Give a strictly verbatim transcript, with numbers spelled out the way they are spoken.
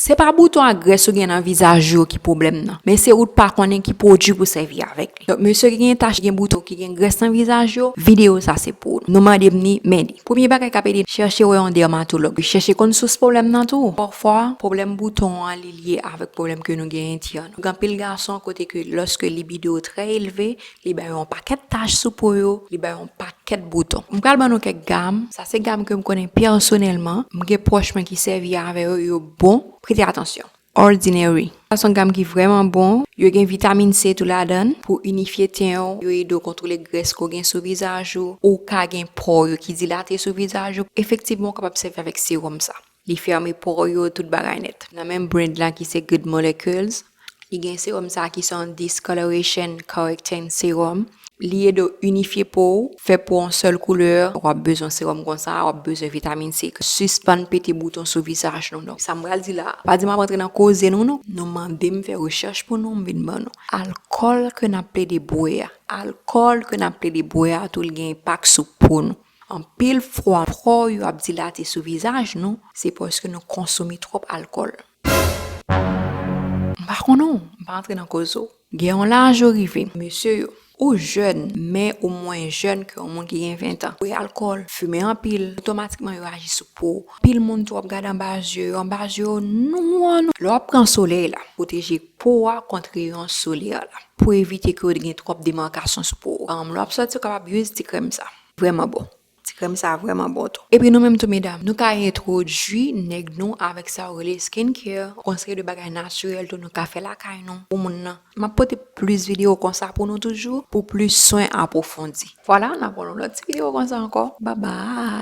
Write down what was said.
Se pa bouton ak grès ou gen nan vizaj ou ki pwoblèm nan, men se ou t pa konnen ki pwodui pou sèvi avèk li. Donk, mesye ki gen tach, ki gen bouton, ki gen grès nan vizaj yo, videyo sa se pou ou. Nou mande m ni, men li. Premye bagay k ap ede n, chèche wè yon dèmatològ. Chèche konn sous pwoblèm nan tou. Pafwa, pwoblèm bouton an, li lye avèk pwoblèm ke nou genyen entè nou. Gen anpil gason kote ke lòske libido yo trè elve, li bay yon pakèt tach sou po yo, li bay yon pakèt bouton. M pral ban nou kèk gam, sa se gam ke m konnen pèsonèlman, m gen pwòch mwen ki sèvi avè yo, yo bon, prete atansyon. Ordinary. Sa se yon gam ki vrèman bon, yo gen vitamin C tou ladan l pou inifye ten w, yo ede w kontwole grès ke w gen sou vizaj ou, ou ka gen po yo ki dilate sou vizaj ou. Efektivman, ou kapab sèvi avèk sewòm sa. Li fèmen po yo, tout bagay nèt. Nan menm brand la ki se Good Molecules, li gen sewòm sa ki se yon discoloration correcting serum. Li ede w inifye po w, fè po w yon sèl koulè. W ap bezwen sewòm konsa, w ap bezwen vitamin C. Sispann pete bouton sou vizaj nou. Donk, sa m pral di la, pa di m ap antre nan koze nou non. Nou mande m fè rechèch pou nou, m vin ban nou. Alkòl ke n ap plede bwè a, alkòl ke n ap plede bwè a tou, li gen enpak sou po nou. Anpil fwa, po yo ap dilate sou vizaj nou, se paske nou konsome twòp alkòl. M pa konn ou, m pa antre nan koze w. Gen yon laj ou rive, mesye yo, ou jèn, men ou mwen jèn ke yon moun ki gen ven tan. Bwè alkòl, fimen anpil, otomatikman yo aji sou po w. Anpil moun tou w ap gade anba zye yo, anba zye yo nwa, nwa. Lè w ap pran solèy la, pwoteje po a kont reyon solè la, pou evite ke w gen twòp demakasyon sou po w. Lè w ap sòti, w kapab use ti krèm sa. Vrèman bon. Ti krèm sa vrèman bon tou. Epi nou menm tou medam, nou ka entwodui nèg nou avèk sa yo rele skincare. Yon seri de bagay natirèl tou nou ka fè lakay nou pou moun nan. M ap pote plis videyo konsa pou nou toujou, pou plis swen apwofondi. Vwala, n ap wè yon lòt ti videyo konsa ankò. Babay.